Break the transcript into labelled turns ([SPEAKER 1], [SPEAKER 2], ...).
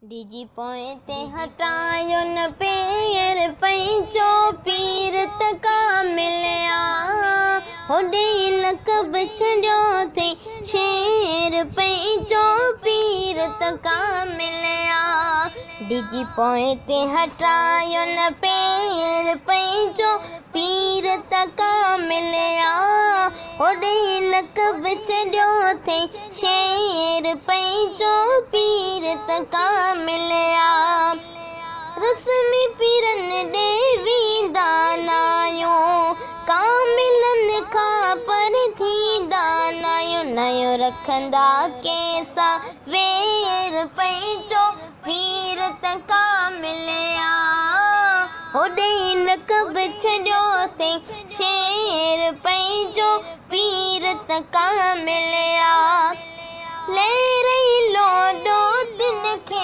[SPEAKER 1] ڊڄي پوئتي هٽايو نه پير پنهنجو پير ته ڪامل آ. هوڏي لقب ڇڏيو اٿئي شير پنهنجو پير ته ڪامل آ. ڊڄي پوئتي هٽايو نه پير پنهنجو پير ته ڪامل آ. هوڏي لقب ڇڏيو اٿئي شير پنهنجو پير ته ڪامل آ. رسمي پيرن ڏي ويندا ناهيون، ڪاملن کان پر ٿيندا ناهيون. نيو رکندا ڪنهن سان وير پنهنجو پير ته ڪامل آ. هوڏي لقب ڇڏيو اٿئي شير پنهنجو پير ته ڪامل آ. لهرئي لوڏو تن کي.